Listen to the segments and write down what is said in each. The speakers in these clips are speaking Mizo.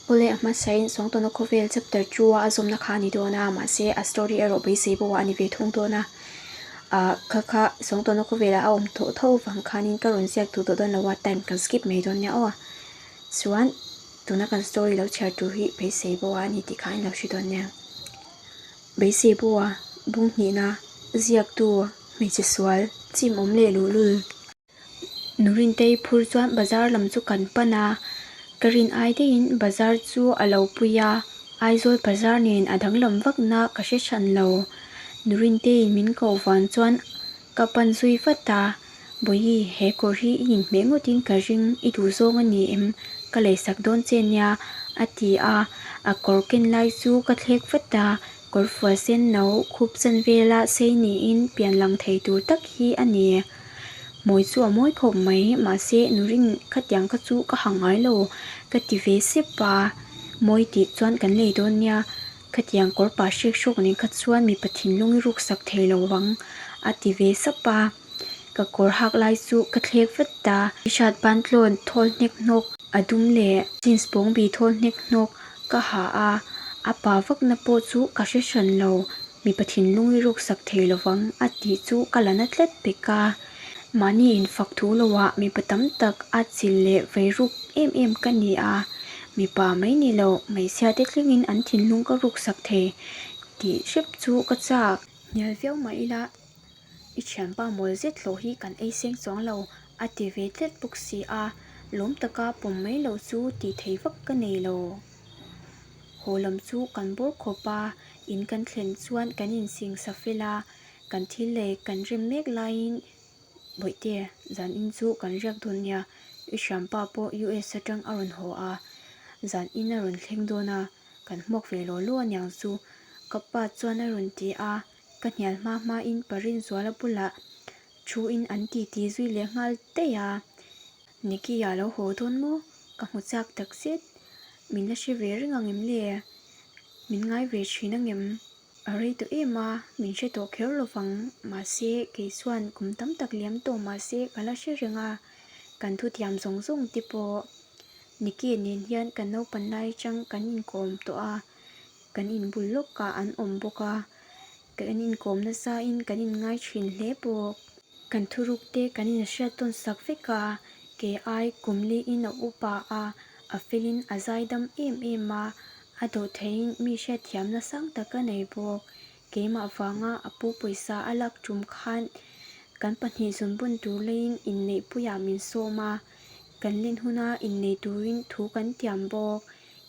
Awle a hmasain Sawngtawna khawvel chapter 2 a a zawmna kha a ni dawn a, mahse a story erawh beisei pawh a ni ve thung dawn a. Ah kha kha Sawngtawna khawvelah a awm tawh tho vang khanin ka rawn ziak duh tawh dawn lo a, time kan skip mai dawn nia aw. Chuan tuna kan story lo chhiar tur hi beisei pawh a ni tih kha in lo hre dawn nia. Beisei pawh a bung hnihna ziaktu hmeichhe sual chim awm leh luhlul. Nurintei phur chuan bazar lam chu kan pan a, ka rin ai daihin bazar chu a lo pui a, Aizawl bazar nen a danglam vakna ka hre hran lo. Nurinteiin min koh vang chuan ka pan zui vat a, Bawihi, he kawr hi i inhmeh ngawtin ka ring, i duh zawng a ni em? Ka leisak dawn che nia, a ti a, a kawr ken lai chu ka thlek vat a, kawr fual sen no khup chan vela sei niin pian lang thei tur tak hi a ni. Mawi chu a mawi khawp mai, mahse nurin khatiang kha chu ka ha ngai lo ka ti ve sep a, mawi tih chuan kan lei dawn nia, khatiang kawr pa hrek hrawk nen kha chuan mipa thinlung i ruk sak thei lo vang a ti ve sap a, ka kawr hak lai chu ka thlek vat a, t-shirt bantlawn thawl hnek hnawk a dum leh jeans pawng bi thawl hnek hnawk ka ha a, a pa vakna pawh chu ka hre hran lo. Mipa thinlung i ruk sak thei lovang a tih chu ka la na tlat pek a. Mahni infak thu loah mipa tam tak a chil leh vei ruk em em ka ni a, mipa mai ni lo hmeichhia te thlengin an thinlung ka ruk sak thei tih hrep chu ka chak. Hnial viau mah ila i thianpa mawl zet hlawh hi kan ei seng chuang lo a ti ve tlat bawk si a, lawm taka pawm mai loh chu tih thei vak ka nei lo. Haw lam chu kan bawr khawp a, in kan thlen chuan kan insing sa fel a, kan thil lei kan rem mek laiin Bawihte zan in chu kan riak dawn nia, i hriampa pawh US atang a rawn haw a, zan in a rawn thleng dawn a, kan hmuak ve law law aniang chu ka pa chuan a rawn ti a, ka hnial hma hmain pa Rinzuala bulah thu in an titi zui leh nghal daih a. Nicky-a lo haw dawn maw? Ka hmu chak tak zet. Min la hre ve reng ang em le? Min ngai ve thin ang em? A rei tawh em a, min hre tawh kher lo vang. Mahse, kei chuan kum tam tak liam tawh mahse ka la hre reng a, kan thutiam zawng zawng te pawh Nicky nen hian kan naupan lai atang kan inkawm tawh a, kan inbul lawkah an awm bawk a, kan inkawm nasain kan inngai thin hle bawk. Kan thuruk te kan inhriat tawn sak vek a, kei ai kum liin a upa a, a felin a zaidam em em a, a dawh theiin mi hriatthiamna sang tak a nei bawk. Keimah vanga a pu pawisa a lak tum khan kan pahnih zunbun tur leiin inneihpuiah min sawm a, kan len huna innei turin thu kan tiam bawk.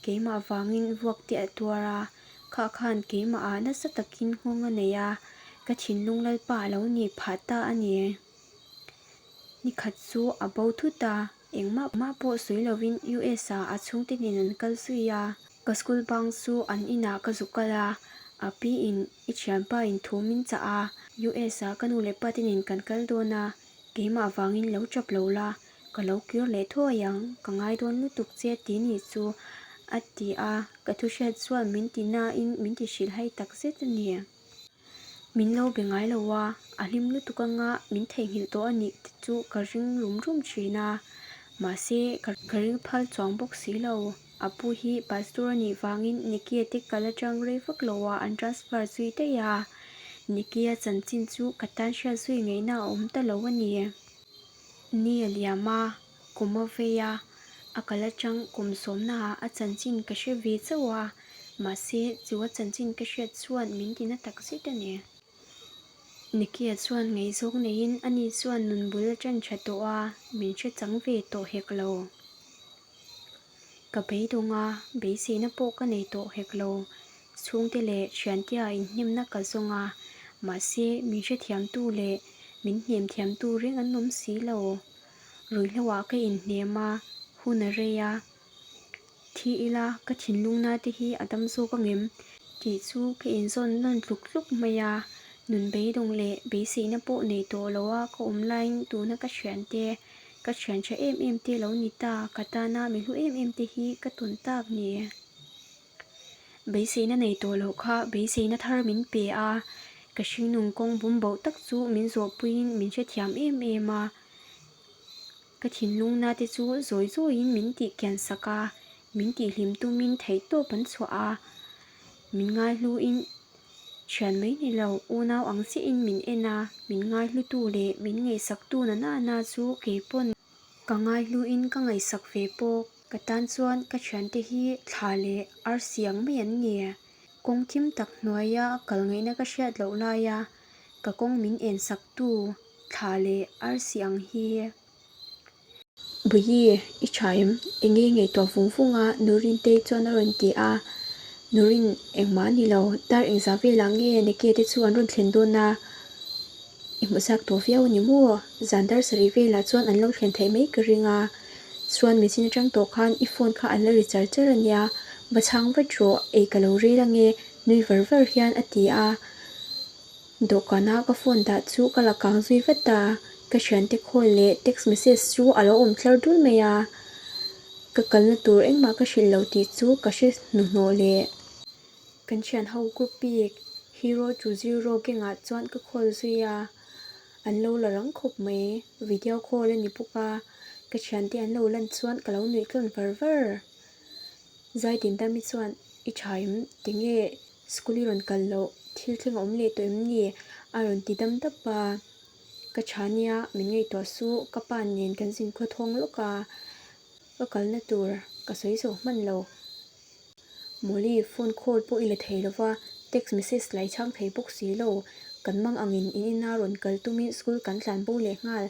Keimah vangin vuak te a tuar a, Kha khan keimah ah nasa takin nghawng a nei a, ka thinlung Lalpa a lo nih phah ta a ni. Nikhat chu a bo thut a, engmah mah pawh sawi lovin US ah a chhungte nen an kal zui a. Ka school bang chu an inah ka zuk kal a, a pi in i thianpa in thu min chah a, US ah ka nu leh pa te nen kan kal dawn a, keimah vangin lo tap lo la, Ka lo kir leh thuai ang, ka ngai dawn lutuk che ti ni chu a ti a, ka thu hriat chuan min ti nain min ti hrilh hai tak zet a ni. Min lo be ngai lo a, a hlim lutuk anga min theihnghilh tawh a nih te chu ka ring rum rum thin a, mahse ka ring phal chuang bawk si lo. A pu hi pastor a nih vangin Nicky-a te kal atang rei vak lo a an transfer zui daih a, Nicky-a chanchin chu ka tan hriat zui ngaihna a awm ta lo a ni. Ni a liam a, kum a vei a, a kal atang kum sawmnaah a chanchin ka hre ve chauh a, mahse chu a chanchin ka hriat chuan min ti na tak zet a ni. Nicky-a chuan ngaihzawng neiin ani chuan nun bul a tan tha tawh a, min hre chang ve tawh hek lo. Ka beidawng a, beiseina pawh ka nei tawh hek lo. Chhungte leh thiantea inhnemna ka zawng a, mahse min hrethiamtu leh min hnemthiamtu reng an awm si lo. Ruihhloah ka inhnem a, hun a rei a, thi ila ka thinlungna te hi a dam zawk angem tih chu ka inzawn nawn tluk tluk mai a, nun beidawng leh beiseina pawh nei tawh lo a ka awm laiin tuna ka thiante Ka thian tha em em te lo ni ta, ka tana mi hlu em em te hi ka tawn tak ni. Beiseina nei tawh loh kha beiseina thar min pe a, ka hringnung kawng bum boh tak chu min zawhpuiin min hrethiam em em a. Ka thinlungna te chu zawi zawiin min tih kian sak a, Min tihhlim tumin theihtawp an chhuah a, min ngaihluin thian mai ni lo, unau ang chiahin min en a, min ngaihlutu leh min ngaihsaktu na na na chu kei pawn ka ngaihluin ka ngaihsak ve bawk. Ka tan chuan ka thiante hi thla leh arsi ang mai an ni. Kawng thim tak hnuaia kal ngaihna ka hriat loh laia ka kawng min ensaktu thla leh arsi ang hi. Buyi, i tha em? Enge ngaihtuah vung vung a Nurintei chuan a rawn ti a. Nurin, engmah a ni lo, dar engzah velah nge Neke te chu an rawn thlen dawn a? I hmu chak tawh viau a ni maw? Zan dar sarih velah chuan an lo thlen theih mai ka ring a. Chuan machine atang tawh khan i phone kha an la ri char char a nia, va chhang vat rawh, ei ka lo rel ange, nui var var hian a ti a. Dawhkana ka phone dah chu ka la kang zui vat a, ka thiante call leh text message chu a lo awm tlar dul mai a. Ka kalna tur engmah ka hrilh lo tih chu ka hre hnuhnawh leh. Kan thian ho group bik Hero to Zero gang ah chuan ka call zui a, an lo la rang khawp mai. Video call a ni bawk a, ka thiante an lo lan chuan ka lo nuih tlawn var var. Zaitindami chuan, I tha em? Tinge school i rawn kal loh? Thil thleng a awm leh tawh em ni? A rawn ti dam dap a. Ka tha nia, min ngaihtuah suh, ka pa nen kan zin khawthawng lawk a, ka kalna tur ka sawi zo hman lo. Mawli, phone call pawh i la thei lo va, text message la i chhang thei bawk si lo. Kan mang angin in ina rawn kal tumin school kan tlan bo leh nghal.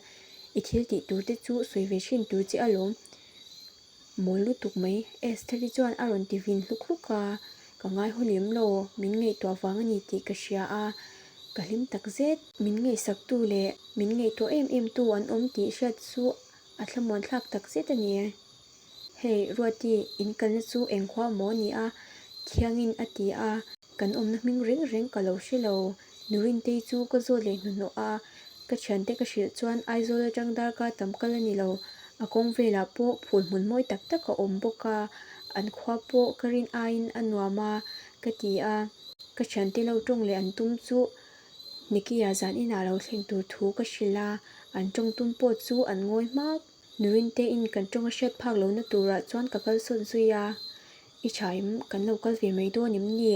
I thil tih tur te chu sawi ve thin tur che alawm. Mawl lutuk mai, Estheri chuan a rawn ti vin hluk hluk a. Ka ngaihaw lem lo, min ngaihtuah vang a ni tih ka hria a, ka hlim tak zet. Min ngaihsaktu leh min ngaihtuah em em tu an awm tih hriat chu a thlamuan thlak tak zet a ni. Hei, Ruati, in kalna chu eng khua maw ni a? Thiangin a ti a. Kan awmna hming reng reng ka lo hre lo. Nurintei chu ka zawt leh hnuhnawh a, ka thiante ka hrilh chuan Aizawl atang darkar tam kal a ni lo. A kawng velah pawh phul hmun mawi tak tak a awm bawk a, an khua pawh ka rin aiin a nuam a, ka ti a. Ka thiante lo tawng leh an tum chu Nicky-a zan inah lo thleng tur thu ka hrilh a, an tawng tum pawh chu an ngawi hmak. Nurinte-in kan tawng a hriat phak lohna turah chuan ka kalsawn zui a, I tha em? Kan lo kal ve mai dawn em ni?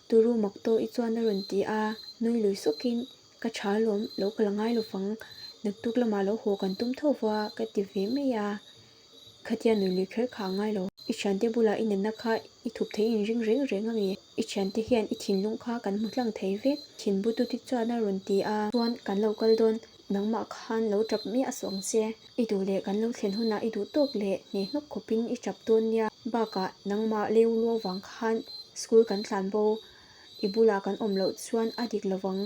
Turu mak tawh i chuan a rawn ti a, nui lui sukin, Ka tha alawm, lo kal a ngai lovang, naktuk lamah lo haw kan tum tho va ka ti ve mai a. Khatia nui lui kher kha a ngai lo. I thiante bulah i natna kha i thup thei in ring reng reng a mi? I thiante hian i thinlung kha kan hmu hlang thei vek, thinbututi chuan a rawn ti a. Chuan kan lo kal dawn, nangmah khan lo tap miah suh ang che. I duh leh kan lo thlen hunah i duh tawk leh hne hnawk khawpin i tap dawn nia. Bakah nangmah leu luau vang khan school kan tlan bo, i bulah kan awm loh chuan a dik lovang.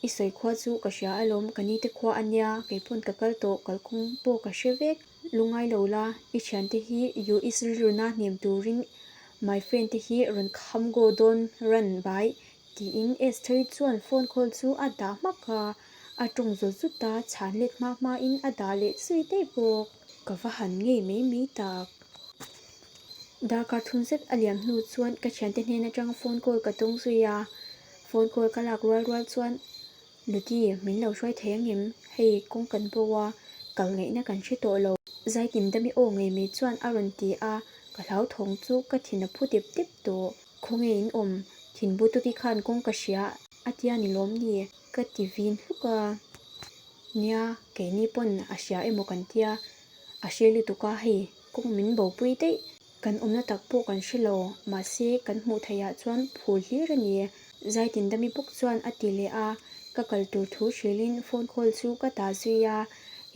I sawi khua chu ka hria alawm, ka nite khua a nia, keipawn ka kal tawh, kalkawng pawh ka hre vek. Lungai lo la, i thiante hi US rilruna hnem turin my friend te hi rawn kham go dawn run bai tiin Esther-i chuan phone call chu a dah hmak a, a tawng zawt zut a, chhan let hma hmain a dah leh zui daih bawk. Ka va han ngei mai mai tak. Darkar thum zet a liam hnu chuan ka thiante hnen atang phone call ka dawng zui a, phone call ka lak rual rual chuan Luti, min lo hruai thei angem? Hei, kawng kan bo a, kal ngaihna kan hre tawh lo. Zaitin dami aw ngei mai chuan a rawn ti a, ka hlauthawng chu ka thin a phu dep dep tawh. Khawnge in awm? Thinbututi khan kawng ka hria a tia ni lawm ni? Ka ti vin hluk a. Nia, keini pawn a hria emaw kan tia, a hre lutuk a, hei kawng min bopui daih. Kan awmna tak pawh kan hre lo, mahse kan hmuh theihah chuan phul hlir a ni. Zaitindami bawk chuan a ti leh a, ka kal tur thu hrilhin phone call chu ka ta zui a,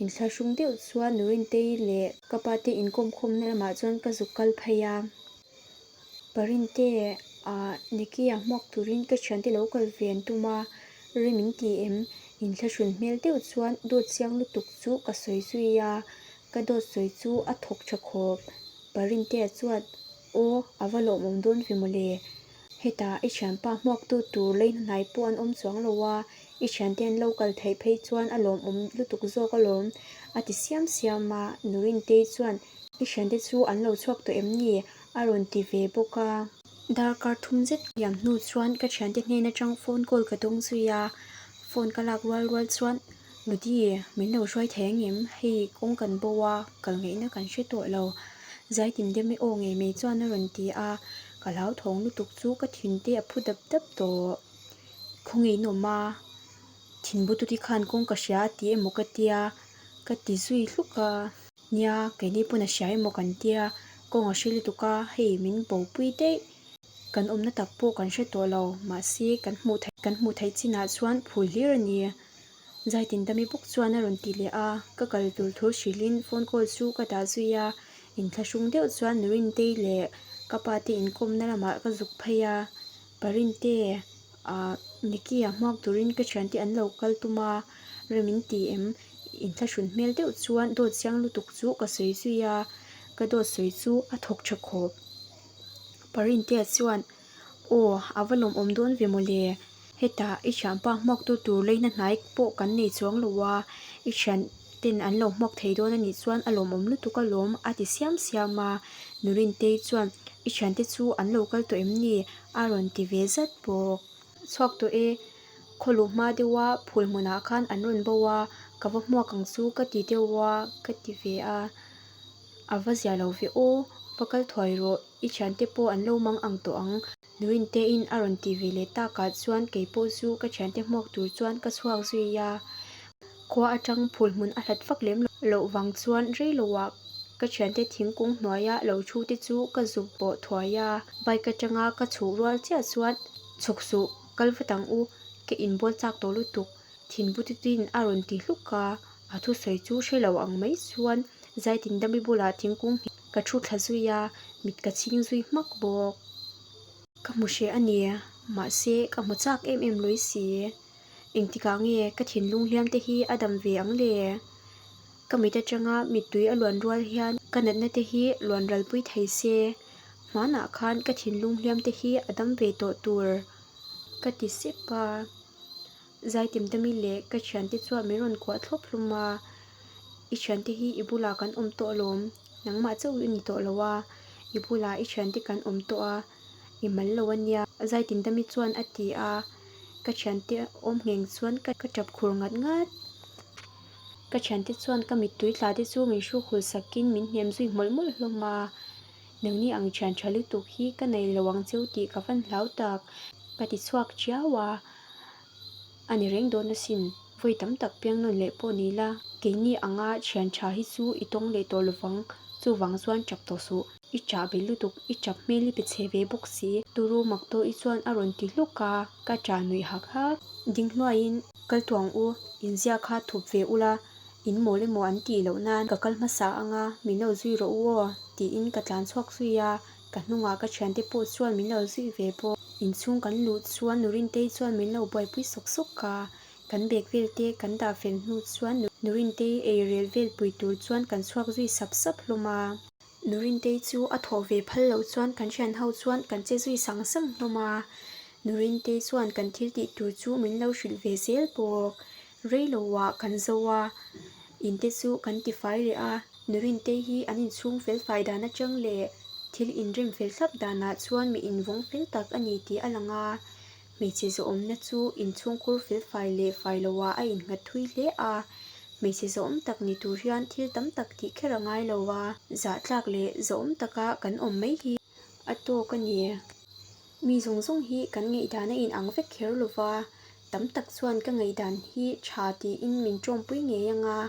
inthlahrung deuh chuan Nurintei leh ka pa te inkawmkhawmna lamah chuan ka zuk kal phei a. Parinte ah Nicky-a hmuak turin ka thiante lo kal ve an tum a, rim in ti em? Inthlahrun hmel deuh chuan dawt chiang lutuk chu ka sawi zui a, Ka dawt sawi chu a thawk tha khawp. Parintea chuan, Aw, a va lawmawm dawn ve mawle. Hetah i thianpa hmuaktu tur lei hnahnai pawh an awm chuang lo a, i thiante an lo kal theih phei chuan a lawmawm lutuk zawk alawm, a ti siam siam a. Nurintei chuan, I thiante chu an lo chhuak tawh em ni? a rawn ti ve bawk a. Darkar thum zet liam hnu chuan ka thiante hnen atang phone call ka dawng zui a, phone ka lak rual rual chuan Ludi, min lo hruai thei ang em? Hei kawng kan bo a, kal ngaihna kan hre tawh lo. Zaitimdemi aw ngei mai chuan a rawn ti a, ka hlauthawng lutuk chu ka thin te a phu dap dap tawh. Khawnge in awm a? Thinbututi khan kawng ka hria a ti emaw ka tia ka ti zui hluk a. Nia, keini pawn a hria emaw kan tia, kawng a hre lutuk a, hei min bopui daih. Kan awmna tak pawh kan hre tawh lo, mahse kan hmuh theih kan hmuh theih chinah chuan phul hlir a ni. Zaitindami bawk chuan a rawn ti leh a, ka kal tur thu hrilhin phone call chu ka dah zui a, inthlahrung deuh chuan Nurintei leh ka pa te inkawmna lamah ka zuk phei a, Parinte ah Nicky-a hmuak turin ka thiante an lo kal tum a, rem in ti em? Inthlahrun hmel deuh chuan dawt chiang lutuk chu ka sawi zui a, ka dawt sawi chu a thawk tha khawp. Parintea chuan, Aw, a va lawmawm dawn ve mawle. Hetah i thianpa hmuaktu tur leina hnai pawh kan nei chuang lo a, i thianten an lo hmuak thei dawn a nih chuan a lawmawm lutuk alawm a ti siam siam a. Nurintei chuan, I thiante chu an lo kal tawh em ni? a rawn ti ve zat bawk. Chhuak tawh e, khaw luh hma deuha phul hmunah khan an rawn bo a, ka va hmuak ang chu ka ti deuh a ka ti ve a. A va zia lo ve aw, va kal thuai rawh, i thiante pawh an lo mang ang tawh ang. Nurinteiin a rawn ti ve leh takah chuan kei pawh chu ka thiante hmuak tur chuan ka chhuak zui a. Khua atang phul hmun a hlat vak lem loh vang chuan rei loah ka thiante thingkung hnuaia lo thu te chu ka zuk pawh thuai a. Bike atanga ka chhuh rual chiah chuan chhuk suh, kal vat ang u, ka inbual chak tawh lutuk. Thinbututin a rawn ti hluk a, a thusawi chu hre lo ang mai chuan Zaitindami bulah thingkung hi ka thu thla zui a, mit ka chhing zui hmak bawk. Ka hmu hreh a ni, mahse ka hmu chak em em lui si. Engtikah nge ka thinlung hliam te hi a dam ve ang le? Ka mit atanga mittui a luan rual hian ka natna te hi luan ralpui thei se, hmanah khan ka thinlung hliam te hi a dam ve tawh tur ka ti sep a. Zaitimtami leh ka thiante chuan min rawn kuah thlawp hlawm a, I thiante hi i bulah kan awm tawh alawm, nangmah chauh i ni tawh lo a, i bulah i thiante kan awm tawh a, i mal lo a nia Zaitimtami chuan a ti a, ka thiante awm ngheng chuan ka tap khur ngat ngat. Ka thiante chuan ka mittui tla te chu min hruk hul sakin min hnem zui mawlh mawlh hlawm a, nangni ang thian tha lutuk hi ka nei lo ang cheu tih ka van hlau tak, ka ti chhuak chiau a. A ni reng dawn asin, vawi tam tak piang nawn leh pawh ni la, keini anga thian tha hi chu i tawng leh tawh lovang, chuvang chuan tap tawh suh. I chah be lutuk, i chap hmel i pe chhe ve bawk si. Turu Maktawi chuan a rawn ti hluk a, ka chah nuih hak hak. Ding hluaiin, Kal tuang u, inziah kha thup ve ula, in mawl emaw an tih loh nan ka kal hmasa anga min lo zui rawh u aw, tiin ka tlan chhuak zui a. Ka hnungah ka thiante pawh chuan min lo zui ve bawk. Inchhung kan luh chuan Nurintei chuan min lo buaipui sawk sawk a, kan bag vel te kan dah fel hnu chuan Nurintei ei rel vel pui tur chuan kan chhuak zui sap sap hlawm a. Nurintei chu a thawh ve phal loh chuan kan thian ho chuan kan che zui sang sang hlawm a, Nurintei chuan kan thil tih tur chu min lo hrilh ve zel bawk. Rei loah kan zo a, in te chu kan ti fai leh a, Nurintei hi an inchhung fel fai dan atang leh thil inrem fel thlap danah chuan mi invawng fel tak a ni tih a lang a, hmeichhe zawhawmna chu inchhungkhur fel fai leh fai loah a innghat thui hle a, hmeichhe zawhawm tak ni tur hian thil tam tak tih kher a ngai lo a, zahtlak leh zawhawm taka kan awm mai hi a tawk a ni. Mi zawng zawng hi kan ngaihdan a inang vek kher lo va, tam tak chuan ka ngaihdan hi tha tiin min tawmpui ngei ang a,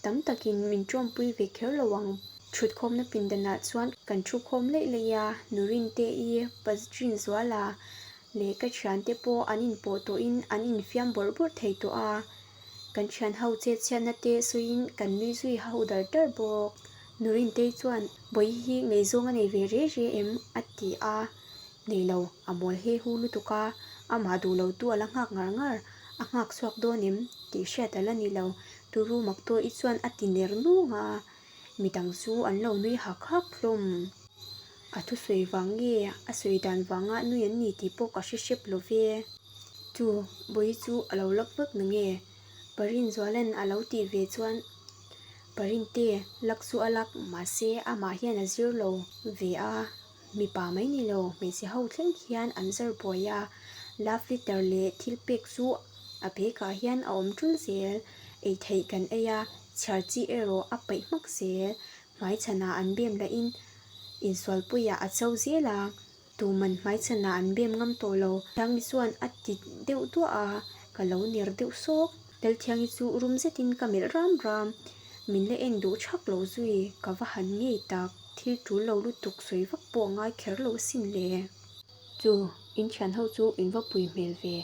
tam takin min tawmpui ve kher lo ang. Thutkhawmna pindanah chuan kan thukhawm laih laih a, Nurinte-i, Pazrinzuala leh ka thiante pawh an inpawh tawhin an infiam bawrh bawrh thei tawh a. Kan thian ho chet chhiatna te sawiin kan nui zui ho dar dar bawk. Nurintei chuan, Bawihi hi ngaihzawng a nei ve re re em? a ti a. Nei lo, a mawl he hu lutuk a, amah duh lo tu a la nghak ngar ngar. A nghak chhuak dawn em? tih hriat a la ni lo. Turu Maktawi chuan a ti ner nung a, midang chu an lo nui hak hak hlawm. A thusawi vang nge a sawi dan vanga nui an ni tih pawh ka hre hrep lo ve. Chu Bawihi chu a lo lak vek na nge? Parinzuala'n a lo tih ve chuan Parinte lak chu a lak mahse amah hian a zir lo ve a, mipa mai ni lo hmeichhe ho thleng hian an zar buai a, love letter leh thil pek chu a bag ah hian a awm tul zel, ei theih kan ei a, chhiar chi erawh a paih hmak zel, hmaichhanah an bem lahin. Insualpuiah a cho zel a, tuman hmaichhanah an bem ngam tawh lo. Thiangi chuan a ti deuh duah a, ka lo ner deuh sawk. Lalthiangi chu rum zetin ka melh ram ram. Min la en duh thak lo zui, ka va han ngei tak. Thil tul lo lutuk sawi vak pawh a ngai kher lo asin le. Chu, in thian ho chu in va pui hmel ve.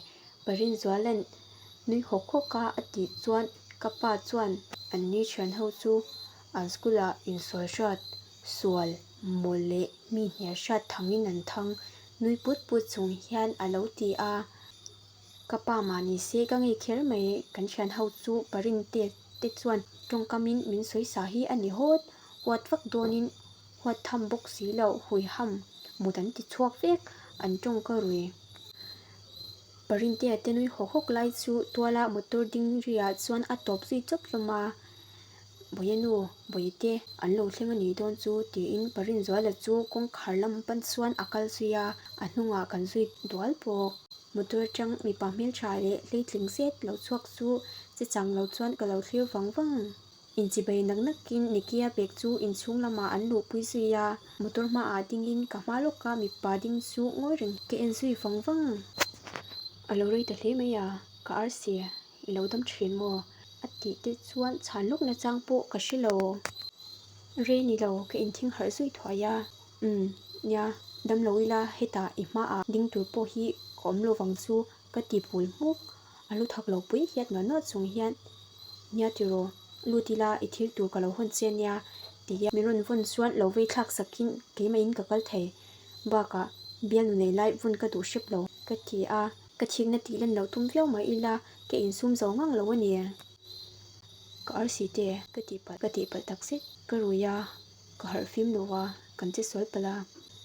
Parinzuala'n nui hawk hawk a a tih chuan ka pa chuan an ni thian ho chu an school ah insual hrat, sual, mawl leh mi hnial hrat thangin an thang nui put put chung hian a lo ti a. Ka pa mah ni se ka ngei kher mai, kan thian ho chu Parinte te chuan tawngkamin min sawi sa hi a ni hawt, huat vak dawnin huat tham bawk si loh huiham mut an ti chhuak vek, an tawng ka rui. Parintea te nui hawk hawk lai chu tuala motor ding riah chuan a tawp zui chawp hlawm a, Bawiha nu, Bawihte an lo thleng a nih dawn chu tiin Parinzuala chu kawngkhar lam pan chuan a kal zui a, a hnungah kan zui dual bawk. Motor atang mipa hmeltha leh hleitling zet lo chhuak chu che chang lo chuan ka lo thlir vang vang. Inchibei nak nakin Nikia bag chu inchhung lamah an luhpui zui a, motor hmaah dingin ka hma lawka mipa ding chu ngawi reng ka en zui vang vang. A lo rei ta hle mai a, ka arsi i lo dam thin maw? A tih te chuan chhan lawk na chang pawh ka hre lo. Rei ni lo, ka inthing harh zui thuai a, umm nia, dam lo ila hetah i hmaah ding tur pawh hi ka awm lo vang chu ka ti bul hmuk. A lu thak lo pui hiat nuah nuah chung hian, Nia tiraw, lut ila i thil tur ka lo hawn che nia tia min rawn vawn chuan lo vei thlak sakin keimahin ka kal thei. Bakah bialnu nei lai vawn ka duh hrep lo ka ti a, ka thikna tih lan lo tum viau mai ila ka insum zo ngang lo a ni. Ka arsi te ka tihpalh ka tihpalh tak zet ka rui a, ka harh fim lo a, kan che sual palh a,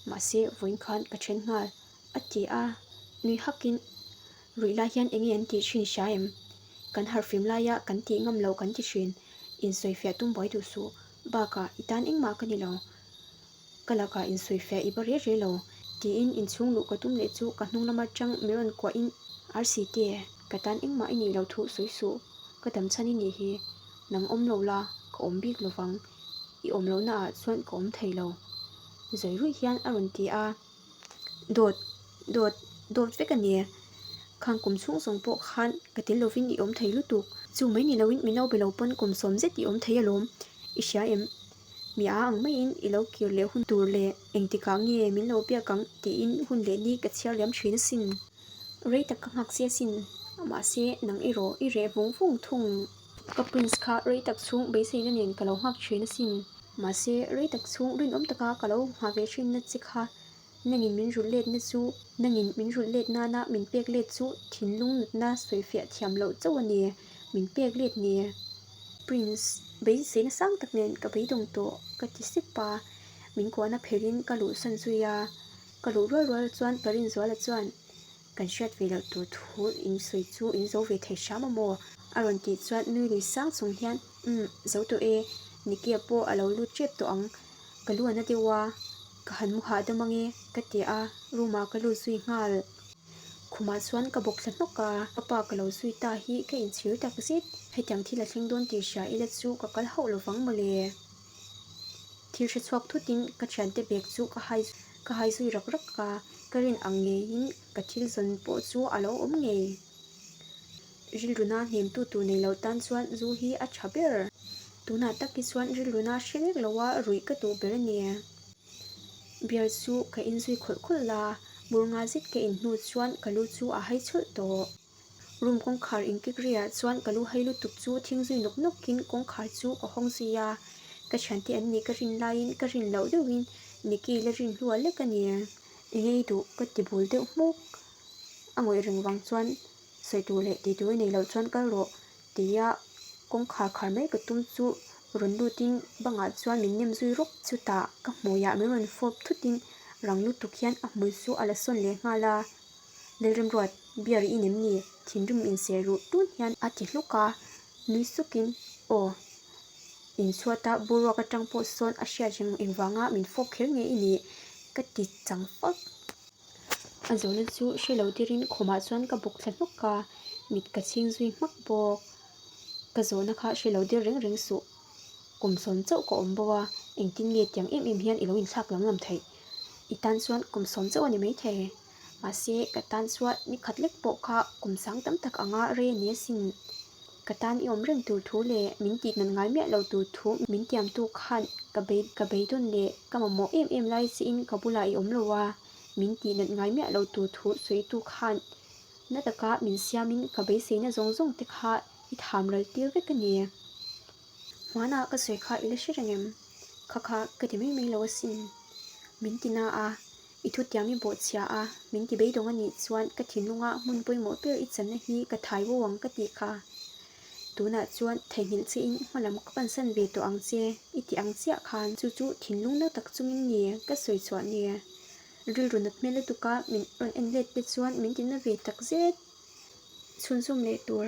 mahse vawiin khan ka then nghal a ti a, nui hakin Ruih lai hian enge an tih thin hria em? Kan harhfim laia kan tih ngam loh kan ti thin. Insawifiah tum buai duh suh. Bakah i tan engmah ka ni lo. Ka lakah insawifiah i ba reh reh lo. Tiin inchhung luh ka tum leh chu ka hnung lama tang min rawn kuahin RCT, ka tan engmah i nih loh thu sawi suh. Ka dam chhan i nih hi. Nang awm lo la, ka awm bik lovang. I awm lohna ah chuan ka awm thei lo. Zawi ruih hian a rawn ti a. Dawt, dawt, dawt vek a ni. Khang kum chhung zawng pawh khan ka tel lovin i awm thei lutuk. Chu mai ni loin min lo be lo pawn kum sawm zet i awm thei alawm. I hria em? Mi a ang maiin i lo kir leh hun tur leh engtikah nge min lo biak ang tiin hun leh ni ka chhiar liam thin asin. Rei tak ka nghak che asin. Mahse, nang erawh i reh vung vung thung. Ka prince kha rei tak chhung beiseina nen ka lo nghak thin asin. Mahse, rei tak chhung rinawm taka ka lo nghah ve thinna che kha nangin min rulh letna chu nangin min rulh let nana min pek let chu thinlung nutna sawifiah thiam loh chauh a ni, min pek let ni. Prince, beiseina sang tak nen ka beidawng tawh ka ti sep a, min kuahna phelhin ka luhsan zui a, ka luh rual rual chuan Parinzuala chuan Kan hriat ve loh tur thu in sawi chu in zo ve thei hram a maw? A rawn tih chuan nui lui sang chung hian, Umm, zo tawh e, Nikia pawh a lo lut tep tawh ang. Ka lu a na deuh a, ka han mu hahdam ange, ka ti a, room ah ka lut zui nghal. Khumah chuan ka bawk thla hnawk a, ka pa ka lo zui ta hi ka inchhir tak zet. Hetiang thil a thleng dawn tih hria ila chu ka kal hauh lovang mawle. Thil hre chhuak thutin ka thiante bag chu ka hai ka hai zui rak rak a, ka rin ang ngeiin ka thil zawn pawh chu a lo awm ngei. Rilruna hnemtu tur nei lo tan chuan zu hi a tha ber. Tunah tak hi chuan rilruna hre lek loa ruih ka duh ber a ni. Beer chu ka inzui khawlh khawlh a, bur nga zet ka in hnu chuan ka lu chu a hai chhawlh tawh. Room kawngkhar inkik riah chuan ka lu hai lutuk chu thing zui nawk nawkin kawngkhar chu ka hawng zui a, ka thiante an nih ka rin laiin ka rin loh deuhin Nicky la rin hluah lek a ni. Enge i duh ka ti bul deuh hmuk. A ngawih reng vang chuan sawi tur leh tih tur i nei loh chuan kal rawh tia kawngkhar khar mai ka tum chu rawn lutin bangah chuan min nem zui rawk. Chutah ka hmuiah min rawn fawp thutin rang lutuk hian a hmui chu a la sawn leh nghal a. Lalremruat, beer i in em ni? Thinrim inser ruh tun hian a ti hluk a, nui sukin, Aw, inchhuata boruak atang pawh sawn a hriat reng engvanga min fawp kher nge i nih? ka ti chang fak. A zawhna chu hre lo tirin khumah chuan ka bawk thla hnawk a, mit ka chhing zui hmak bawk. Ka zawhna kha hre lo dir reng reng suh. Kum sawm chauh ka awm bo a, engtin nge tiang em em hian i lo inthlak lamlam theih? I tan chuan kum sawm chauh a ni maithei. Mahse, ka tan chuan ni khat lek pawh kha kum sang tam tak anga rei a ni asin. Ka tan i awm reng tur thu leh min tih nat ngai miah lo tur thu min tiamtu khan ka bei ka beidawn leh ka mamawh em em lai chiin ka bulah i awm lo a, min tih nat ngai miah lo tur thu sawitu khan na taka min siamin ka beiseina zawng zawng te kha i tham ral tir vek a ni. Hmanah ka sawi kha i la hre reng em? Kha kha ka ti mai mai lo asin. Min ti na a, i thutiam i bawhchhia a, min ti beidawng a nih chuan ka thinlunga hmun pawimawh ber i channa hi ka thai bo ang ka tih kha. Tunah chuan theihnghilh che in hmalam ka pansan ve tawh ang che i ti ang chiah khan chu chu thinlung na tak chungin ni ka sawi chhuah ni. Rilru nat hmel lutuk a min rawn en let te chuan min ti na ve tak zet. Chhunzawm leh tur.